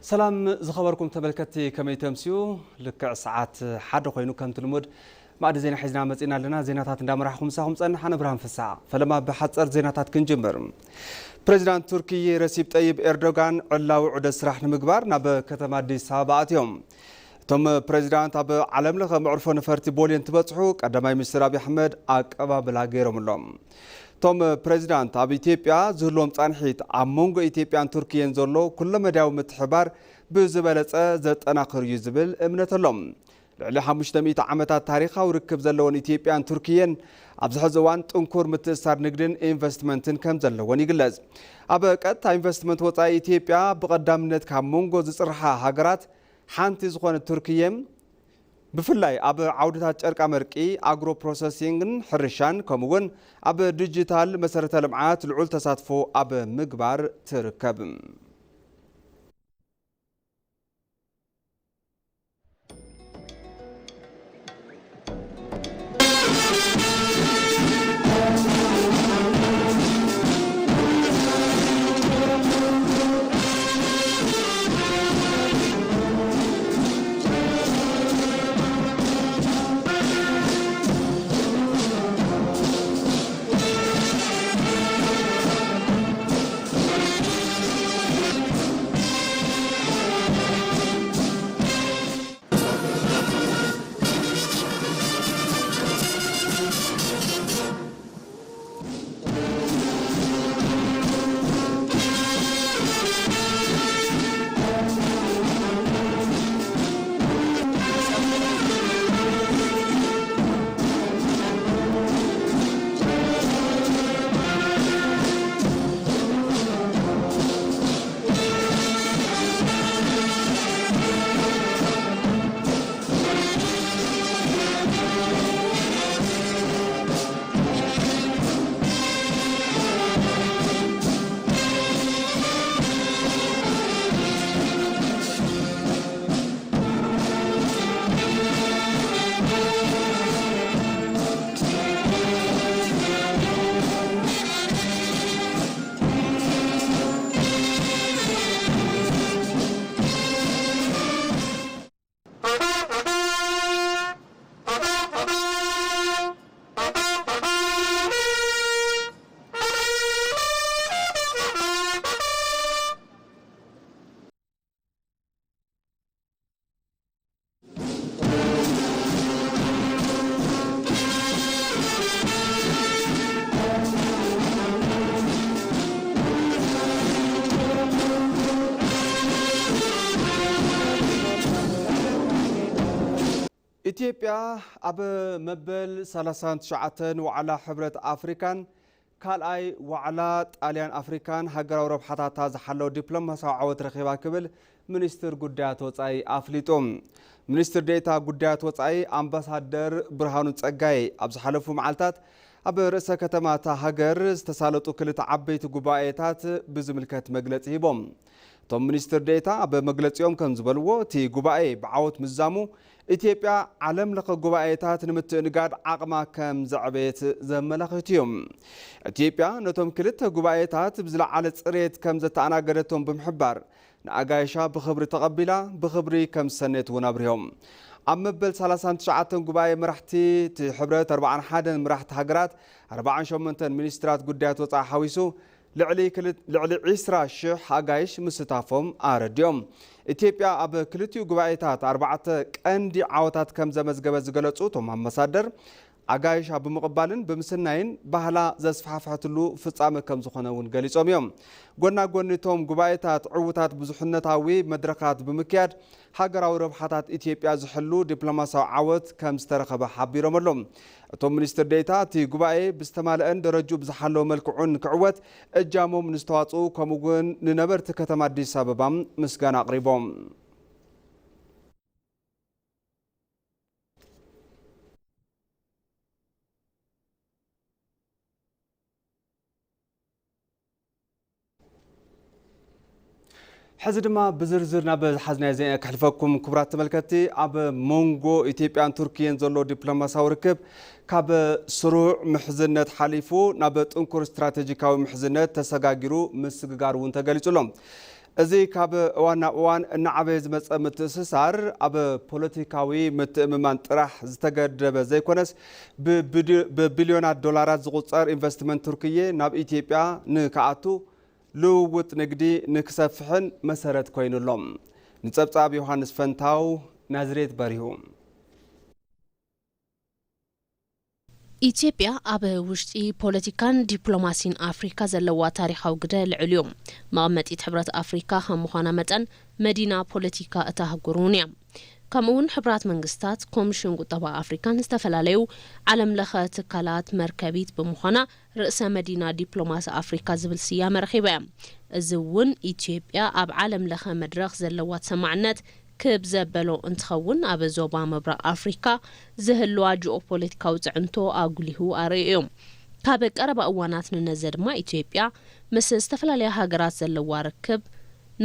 ሰላም ዝኸበርኩም ተመልከትቲ፣ ከመይ ተምስዩ? ልክዕ ሰዓት ሓደ ኮይኑ ከምቲ ልሙድ ማእዲ ዜና ሒዝና መጺና ኣለና። ዜናታት እንዳመራሕኹም ምሳኹም ጸንሕ፣ ኣነ ብርሃን ፍስሓ። ፈለማ ብሓጸር ዜናታት ክንጅምር። ፕሬዚዳንት ቱርኪ ረሲብ ጠይብ ኤርዶጋን ዕላዊ ዑደት ስራሕ ንምግባር ናብ ከተማ ኣዲስ ኣበባ ኣትዮም። እቶም ፕሬዚዳንት ኣብ ዓለም ለኸ መዕርፎ ነፈርቲ ቦሌ እንትበጽሑ ቀዳማይ ሚኒስትር ኣብይ ኣሕመድ ኣቀባብላ ገይሮምሎም። እቶም ፕሬዚዳንት ኣብ ኢትዮጵያ ዝህልዎም ጻንሒት ኣብ መንጎ ኢትዮጵያን ቱርክየን ዘሎ ኩለመዳያዊ ምትሕባር ብዝበለጸ ዘጠናኽር እዩ ዝብል እምነት ኣሎም። ልዕሊ ሓሙሽተ ሚእቲ ዓመታት ታሪኻዊ ርክብ ዘለወን ኢትዮጵያን ቱርክየን ኣብዚ ሕዚ እዋን ጥንኩር ምትእስሳር ንግድን ኢንቨስትመንትን ከም ዘለወን ይግለጽ። ኣብ ቀጥታ ኢንቨስትመንት ወጻኢ ኢትዮጵያ ብቐዳምነት ካብ መንጎ ዝጽርሓ ሃገራት ሓንቲ ዝኾነት ቱርክየ ብፍላይ ኣብ ዓውድታት ጨርቃ መርቂ፣ ኣግሮ ፕሮሰሲንግን ሕርሻን ከምኡ እውን ኣብ ዲጂታል መሰረተ ልምዓት ልዑል ተሳትፎ ኣብ ምግባር ትርከብ። ኢትዮጵያ ኣብ መበል ሰላሳን ትሽዓተን ዋዕላ ሕብረት ኣፍሪካን ካልኣይ ዋዕላ ጣልያን ኣፍሪካን ሃገራዊ ረብሓታታ ዝሓለወ ዲፕሎማሲያዊ ዓወት ረኺባ ክብል ሚኒስትር ጉዳያት ወጻኢ ኣፍሊጡ። ሚኒስትር ዴኤታ ጉዳያት ወጻኢ ኣምባሳደር ብርሃኑ ጸጋይ ኣብ ዝሓለፉ መዓልታት ኣብ ርእሰ ከተማ እታ ሃገር ዝተሳለጡ ክልተ ዓበይቲ ጉባኤታት ብዝምልከት መግለጺ ሂቦም። እቶም ሚኒስትር ዴኤታ ኣብ መግለጺኦም ከም ዝበልዎ፣ እቲ ጉባኤ ብዓወት ምዛሙ ኢትዮጵያ ዓለም ለኸ ጉባኤታት ንምትእንጋድ ዓቕማ ከም ዘዕበየት ዘመላኽት እዩ። ኢትዮጵያ ነቶም ክልተ ጉባኤታት ብዝለዓለ ጽሬት ከም ዘተኣናገደቶም ብምሕባር፣ ንኣጋይሻ ብኽብሪ ተቐቢላ ብኽብሪ ከም ዝሰነየት እውን ኣብሪሆም። ኣብ መበል ሰላሳን ትሽዓተን ጉባኤ መራሕቲ እቲ ሕብረት ኣርባዓን ሓደን መራሕቲ ሃገራት ኣርባዓን ሸሞንተን ሚኒስትራት ጉዳያት ወጻኢ ሓዊሱ ልዕሊ ክል-፣ ልዕሊ ዕስራ ሽሕ ኣጋይሽ ምስታፎም ኣረዲኦም። ኢትዮጵያ ኣብ ክልቲኡ ጉባኤታት ኣርባዕተ ቀንዲ ዓወታት ከም ዘመዝገበት ዝገለጹ እቶም ኣምባሳደር፣ ኣጋይሽ ኣብ ብምቕባልን ብምስናይን ባህላ ዘስፋሕፈሐትሉ ፍጻመ ከም ዝኾነ እውን ገሊጾም እዮም። ጎና ጎኒ እቶም ጉባኤታት ዕዉታት ብዙሕነታዊ መድረኻት ብምክያድ ሃገራዊ ረብሓታት ኢትዮጵያ ዝሕሉ ዲፕሎማሲያዊ ዓወት ከም ዝተረኸበ ሓቢሮም ኣለዉ። እቶም ሚኒስትር ዴኤታ እቲ ጉባኤ ብዝተማልአን ደረጅኡ ብዝሓለወ መልክዑን ክዕወት እጃሞም ንዝተዋፅኡ ከምኡ እውን ንነበርቲ ከተማ ኣዲስ ኣበባ ምስጋና ኣቕሪቦም። ሕዚ ድማ ብዝርዝር ናብ ዝሓዝናዮ ዜና ከሕልፈኩም። ክቡራት ተመልከትቲ፣ ኣብ መንጎ ኢትዮጵያን ቱርክየን ዘሎ ዲፕሎማሲያዊ ርክብ ካብ ስሩዕ ምሕዝነት ሓሊፉ ናብ ጥንኩር ስትራቴጂካዊ ምሕዝነት ተሰጋጊሩ ምስግጋር እውን ተገሊጹ ኣሎ። እዚ ካብ እዋን ናብ እዋን እናዓበየ ዝመጸ ምትእስሳር፣ ኣብ ፖለቲካዊ ምትእምማን ጥራሕ ዝተገደበ ዘይኮነስ፣ ብብድ-፣ ብቢልዮናት ዶላራት ዝቑጸር ኢንቨስትመንት ቱርክየ ናብ ኢትዮጵያ ንክኣቱ፣ ልውውጥ ንግዲ ንክሰፍሕን መሰረት ኮይኑ ኣሎ። ንጸብጻብ ዮሃንስ ፈንታው፣ ናዝሬት በሪሁ። ኢትዮጵያ ኣብ ውሽጢ ፖለቲካን ዲፕሎማሲን ኣፍሪካ ዘለዋ ታሪኻዊ ግደ ልዑል እዩ። መቐመጢት ሕብረት ኣፍሪካ ከም ምዃና መጠን፣ መዲና ፖለቲካ እታ ኣህጉር እውን እያ። ከምኡ እውን ሕቡራት መንግስታት፣ ኮሚሽን ቁጠባ ኣፍሪካን ዝተፈላለዩ ዓለም ለኸ ትካላት መርከቢት ብምዃና፣ ርእሰ መዲና ዲፕሎማሲ ኣፍሪካ ዝብል ስያመ ረኺባ እያ። እዚ እውን ኢትዮጵያ ኣብ ዓለም ለኸ መድረኽ ዘለዋ ተሰማዕነት ክብ ዘበሎ እንትኸውን፣ ኣብ ዞባ ምብራቕ ኣፍሪካ ዝህልዋ ጂኦፖለቲካዊ ፅዕንቶ ኣጉሊሁ ኣርእዩ እዩ። ካብ ቀረባ እዋናት ንነዘ ድማ ኢትዮጵያ ምስ ዝተፈላለያ ሃገራት ዘለዋ ርክብ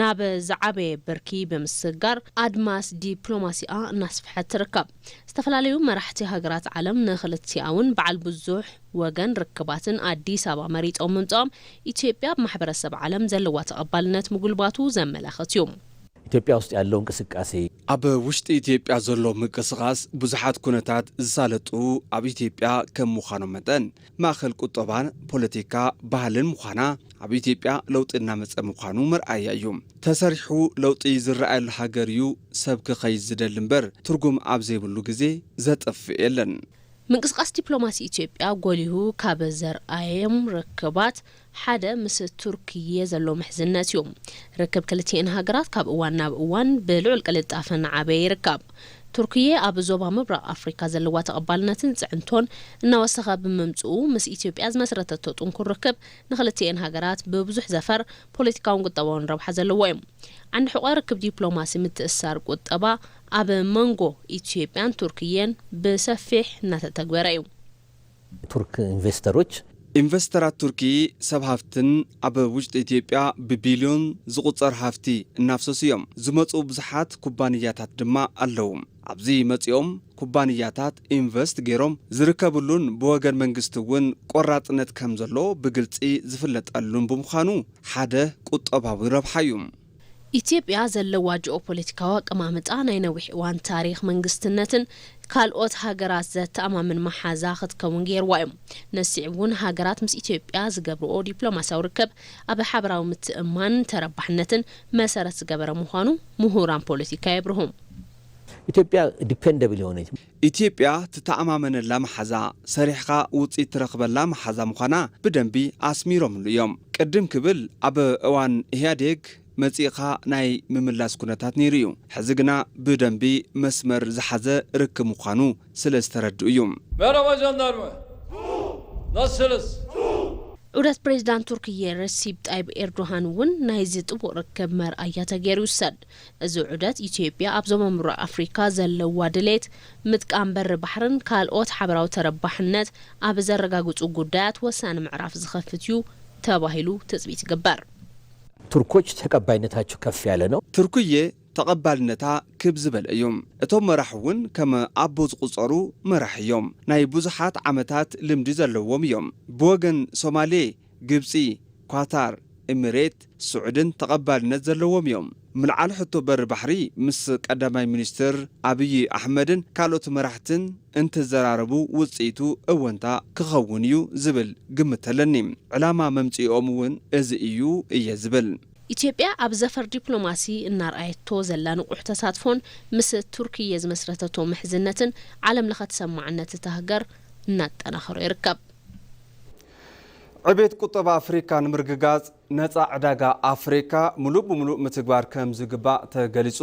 ናብ ዝዓበየ ብርኪ ብምስግጋር፣ ኣድማስ ዲፕሎማሲኣ እናስፍሐት ትርከብ። ዝተፈላለዩ መራሕቲ ሃገራት ዓለም ንክልቲኣውን በዓል ብዙሕ ወገን ርክባትን ኣዲስ ኣበባ መሪጾም ምምጻኦም፣ ኢትዮጵያ ኣብ ማሕበረሰብ ዓለም ዘለዋ ተቐባልነት ምጉልባቱ ዘመላኽት እዩ። ኢትዮጵያ ውስጥ ያለው እንቅስቃሴ ኣብ ውሽጢ ኢትዮጵያ ዘሎ ምንቅስቓስ ብዙሓት ኩነታት ዝሳለጡ ኣብ ኢትዮጵያ ከም ምዃኖም መጠን፣ ማእኸል ቁጠባን ፖለቲካ ባህልን ምዃና፣ ኣብ ኢትዮጵያ ለውጢ እናመጸ ምዃኑ መርኣያ እዩ። ተሰሪሑ ለውጢ ዝረኣየሉ ሃገር እዩ ሰብ ክኸይድ ዝደሊ እምበር፣ ትርጉም ኣብ ዘይብሉ ግዜ ዘጥፍእ የለን። ምንቅስቓስ ዲፕሎማሲ ኢትዮጵያ ጎሊሁ ካብ ዘርኣዮም ርክባት ሓደ ምስ ቱርክየ ዘሎ ምሕዝነት እዩ። ርክብ ክልቲኤን ሃገራት ካብ እዋን ናብ እዋን ብልዑል ቅልጣፈ እናዓበየ ይርከብ። ቱርክየ ኣብ ዞባ ምብራቕ ኣፍሪካ ዘለዋ ተቐባልነትን ፅዕንቶን እናወሰኸ ብምምፅኡ፣ ምስ ኢትዮጵያ ዝመስረተቶ ጥንኩር ርክብ ንክልቲኤን ሃገራት ብብዙሕ ዘፈር ፖለቲካውን ቁጠባውን ረብሓ ዘለዎ እዩ። ዓንዲ ሕቖ ርክብ ዲፕሎማሲ ምትእስሳር ቁጠባ ኣብ መንጎ ኢትዮጵያን ቱርክየን ብሰፊሕ እናተተግበረ እዩ። ቱርክ ኢንቨስተሮች ኢንቨስተራት ቱርኪ ሰብ ሃፍትን ኣብ ውሽጢ ኢትዮጵያ ብቢልዮን ዝቑጸር ሃፍቲ እናፍሰሱ እዮም። ዝመፁ ብዙሓት ኩባንያታት ድማ ኣለዉ። ኣብዚ መፂኦም ኩባንያታት ኢንቨስት ገይሮም ዝርከብሉን ብወገን መንግስቲ እውን ቆራፅነት ከም ዘሎ ብግልፂ ዝፍለጠሉን ብምዃኑ ሓደ ቁጠባዊ ረብሓ እዩ። ኢትዮጵያ ዘለዋ ጂኦፖለቲካዊ ኣቀማምጣ ናይ ነዊሕ እዋን ታሪኽ መንግስትነትን ካልኦት ሃገራት ዘተኣማምን መሓዛ ክትከውን ገይርዋ እዩ። ነዚ ስዒቡ እውን ሃገራት ምስ ኢትዮጵያ ዝገብርኦ ዲፕሎማሲያዊ ርክብ ኣብ ሓበራዊ ምትእምማንን ተረባሕነትን መሰረት ዝገበረ ምዃኑ ምሁራን ፖለቲካ የብርሁ። ኢትዮጵያ dependable የሆነች ኢትዮጵያ ትተኣማመነላ መሓዛ፣ ሰሪሕኻ ውፅኢት ትረኽበላ መሓዛ ምዃና ብደንቢ ኣስሚሮምሉ እዮም። ቅድም ክብል ኣብ እዋን ኢህኣዴግ መፂእኻ ናይ ምምላስ ኩነታት ነይሩ እዩ። ሕዚ ግና ብደንቢ መስመር ዝሓዘ ርክብ ምዃኑ ስለ ዝተረድኡ እዩ። Merhaba jandarma. Nasılsınız? ዑደት ፕሬዚዳንት ቱርክየ ረሲብ ጣይብ ኤርዶሃን እውን ናይዚ ጥቡቕ ርክብ መርኣያ ተገይሩ ይውሰድ። እዚ ዑደት ኢትዮጵያ ኣብ ዞባ ምብራቕ ኣፍሪካ ዘለዋ ድሌት ምጥቃም በሪ ባሕርን ካልኦት ሓበራዊ ተረባሕነት ኣብ ዘረጋግፁ ጉዳያት ወሳኒ ምዕራፍ ዝኸፍት እዩ ተባሂሉ ትፅቢት ይግበር። ቱርኮች ተቀባይነታቸው ከፍ ያለ ነው። ትርኩየ ተቐባልነታ ክብ ዝበለ እዩ። እቶም መራሒ እውን ከም ኣቦ ዝቑጸሩ መራሒ እዮም። ናይ ብዙሓት ዓመታት ልምዲ ዘለዎም እዮም። ብወገን ሶማሌ፣ ግብጺ፣ ኳታር፣ ኤሚሬት፣ ስዑድን ተቐባልነት ዘለዎም እዮም። ምልዓል ሕቶ በሪ ባሕሪ ምስ ቀዳማይ ሚኒስትር ኣብይ ኣሕመድን ካልኦት መራሕትን እንትዘራረቡ ውፅኢቱ እወንታ ክኸውን እዩ ዝብል ግምት ኣለኒ። ዕላማ መምፅኢኦም እውን እዚ እዩ እየ ዝብል። ኢትዮጵያ ኣብ ዘፈር ዲፕሎማሲ እናርኣየቶ ዘላ ንቑሕ ተሳትፎን ምስ ቱርክየ ዝመስረተቶ ምሕዝነትን ዓለም ለኸ ተሰማዕነት እታ ሃገር እናጠናኸሮ ይርከብ። ዕቤት ቁጠባ ኣፍሪካ ንምርግጋፅ ነፃ ዕዳጋ ኣፍሪካ ሙሉእ ብሙሉእ ምትግባር ከም ዝግባእ ተገሊፁ።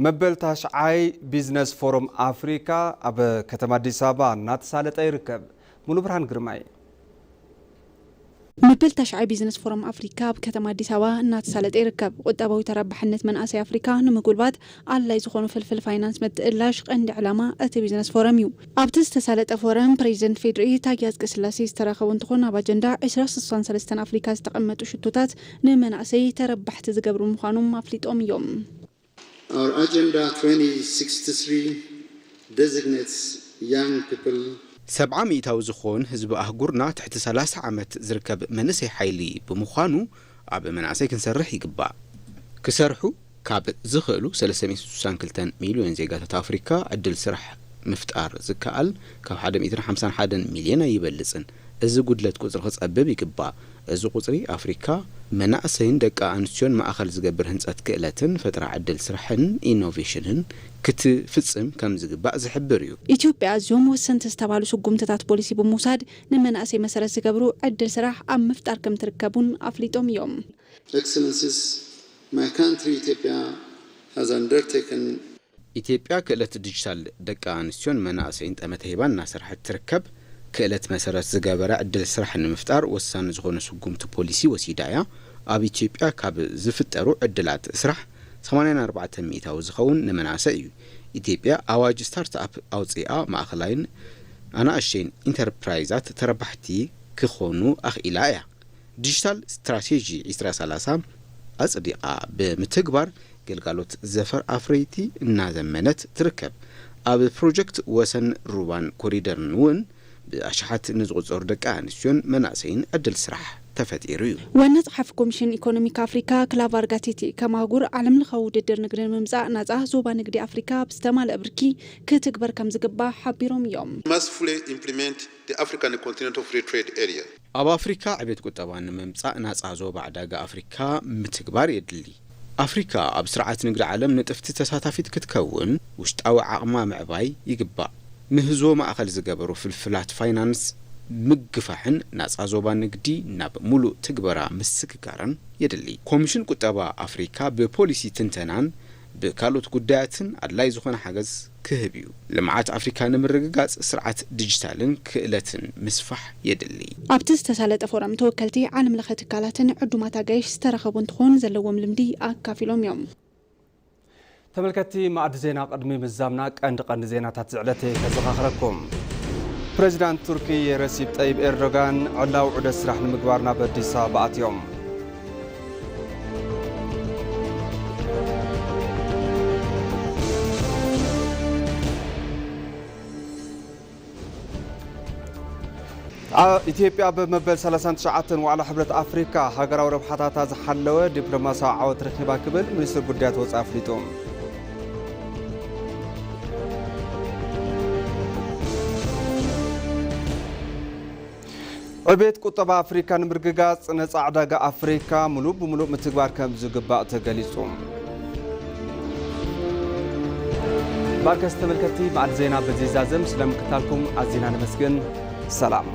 መበል ታሽዓይ ቢዝነስ ፎረም ኣፍሪካ ኣብ ከተማ ኣዲስ ኣበባ እናተሳለጠ ይርከብ። ሙሉ ብርሃን ግርማይ። መበል ታሽዓይ ቢዝነስ ፎረም ኣፍሪካ ኣብ ከተማ ኣዲስ ኣበባ እናተሳለጠ ይርከብ። ቁጠባዊ ተረባሕነት መናእሰይ ኣፍሪካ ንምጉልባት ኣድላይ ዝኾኑ ፍልፍል ፋይናንስ ምትእላሽ ቀንዲ ዕላማ እቲ ቢዝነስ ፎረም እዩ። ኣብቲ ዝተሳለጠ ፎረም ፕሬዚደንት ፌዴሪ ታየ ኣፅቀስላሴ ዝተረኸቡ እንትኾን ኣብ ኣጀንዳ ዕስራ ስሳን ሰለስተን ኣፍሪካ ዝተቐመጡ ሽቶታት ንመናእሰይ ተረባሕቲ ዝገብሩ ምዃኖም ኣፍሊጦም እዮም። Our Agenda twenty sixty-three designates young people ሰብዓ ሚእታዊ ዝኾን ህዝቢ ኣህጉርና ትሕቲ ሰላሳ ዓመት ዝርከብ መንእሰይ ሓይሊ ብምዃኑ ኣብ መናእሰይ ክንሰርሕ ይግባእ። ክሰርሑ ካብ ዝኽእሉ ሰለስተ ሚእቲ ስሳን ክልተን ሚልዮን ዜጋታት ኣፍሪካ ዕድል ስራሕ ምፍጣር ዝከኣል ካብ ሓደ ሚእትን ሓምሳን ሓደን ሚልዮን ኣይበልጽን። እዚ ጉድለት ቁጽሪ ክጸብብ ይግባእ። እዚ ቁጽሪ ኣፍሪካ መናእሰይን ደቂ ኣንስትዮን ማእኸል ዝገብር ህንጸት ክእለትን ፈጠራ ዕድል ስራሕን ኢኖቬሽንን ክትፍጽም ከም ዝግባእ ዝሕብር እዩ። ኢትዮጵያ ኣዝዮም ወሰንቲ ዝተባሉ ስጉምትታት ፖሊሲ ብምውሳድ ንመናእሰይ መሰረት ዝገብሩ ዕድል ስራሕ ኣብ ምፍጣር ከም ትርከቡን ኣፍሊጦም እዮም። Excellencies, my country Ethiopia has undertaken ኢትዮጵያ ክእለት ዲጂታል ደቂ ኣንስትዮን መናእሰይን ጠመተ ሂባ እናሰርሐት ትርከብ። ክእለት መሰረት ዝገበረ ዕድል ስራሕ ንምፍጣር ወሳኒ ዝኾነ ስጉምቲ ፖሊሲ ወሲዳ እያ። ኣብ ኢትዮጵያ ካብ ዝፍጠሩ ዕድላት ስራሕ ሰማንያን ኣርባዕተን ሚእታዊ ዝኸውን ንመናእሰይ እዩ። ኢትዮጵያ ኣዋጅ ስታርትኣፕ ኣውፂኣ ማእኸላይን ኣናእሸይን ኢንተርፕራይዛት ተረባሕቲ ክኾኑ ኣኽኢላ እያ። ዲጂታል ስትራቴጂ ዕስራ ሰላሳ ኣጽዲቓ ብምትግባር ግልጋሎት ዘፈር ኣፍረይቲ እናዘመነት ትርከብ። ኣብ ፕሮጀክት ወሰን ሩባን ኮሪደርን እውን ብኣሽሓት ንዝቑጸሩ ደቂ ኣንስትዮን መናእሰይን ዕድል ስራሕ ተፈጢሩ እዩ። ዋና ጸሓፊ ኮሚሽን ኢኮኖሚክ ኣፍሪካ ክላቫር ጋቲቲ ከም ኣህጉር ዓለም ለኻዊ ውድድር ንግዲ ንምምጻእ ናጻ ዞባ ንግዲ ኣፍሪካ ብዝተማልአ ብርኪ ክትግበር ከም ዝግባእ ሓቢሮም እዮም። must fully implement the African Continental Free Trade Area. ኣብ ኣፍሪካ ዕቤት ቁጠባ ንምምጻእ ናጻ ዞባ ዕዳጋ ኣፍሪካ ምትግባር የድሊ። ኣፍሪካ ኣብ ስርዓት ንግዲ ዓለም ንጥፍቲ ተሳታፊት ክትከውን ውሽጣዊ ዓቕማ ምዕባይ ይግባእ። ምህዞ ማእኸል ዝገበሩ ፍልፍላት ፋይናንስ ምግፋሕን ናጻ ዞባ ንግዲ ናብ ሙሉእ ትግበራ ምስግጋርን የድሊ። ኮሚሽን ቁጠባ ኣፍሪካ ብፖሊሲ ትንተናን ብካልኦት ጉዳያትን ኣድላይ ዝኾነ ሓገዝ ክህብ እዩ። ልምዓት ኣፍሪካ ንምርግጋፅ ስርዓት ዲጂታልን ክእለትን ምስፋሕ የድሊ። ኣብቲ ዝተሳለጠ ፎረም ተወከልቲ ዓለም ለኸ ትካላትን ዕዱማት ኣጋይሽ ዝተረኸቡ እንትኾን ዘለዎም ልምዲ ኣካፊሎም እዮም። ተመልከትቲ ማዕዲ ዜና ቅድሚ ምዛምና ቀንዲ ቀንዲ ዜናታት ዝዕለተ ከዘኻኽረኩም። ፕሬዚዳንት ቱርኪ ረሲብ ጠይብ ኤርዶጋን ዕላዊ ዑደት ስራሕ ንምግባር ናብ ኣዲስ ኣበባ ኣትዮም። ኢትዮጵያ ብመበል ሰላሳን ትሽዓተን ዋዕላ ሕብረት ኣፍሪካ ሃገራዊ ረብሓታታ ዝሓለወ ዲፕሎማሲያዊ ዓወት ረኺባ ክብል ሚኒስትር ጉዳያት ወፃኢ ኣፍሊጡ። ዕቤት ቁጠባ ኣፍሪካ ንምርግጋፅ ነፃ ዕዳጋ ኣፍሪካ ሙሉእ ብሙሉእ ምትግባር ከም ዝግባእ ተገሊፁ። ባርከስ ተመልከትቲ ማዕድ ዜና በዚ ይዛዘም። ስለምክታልኩም ኣዚና ነመስግን። ሰላም።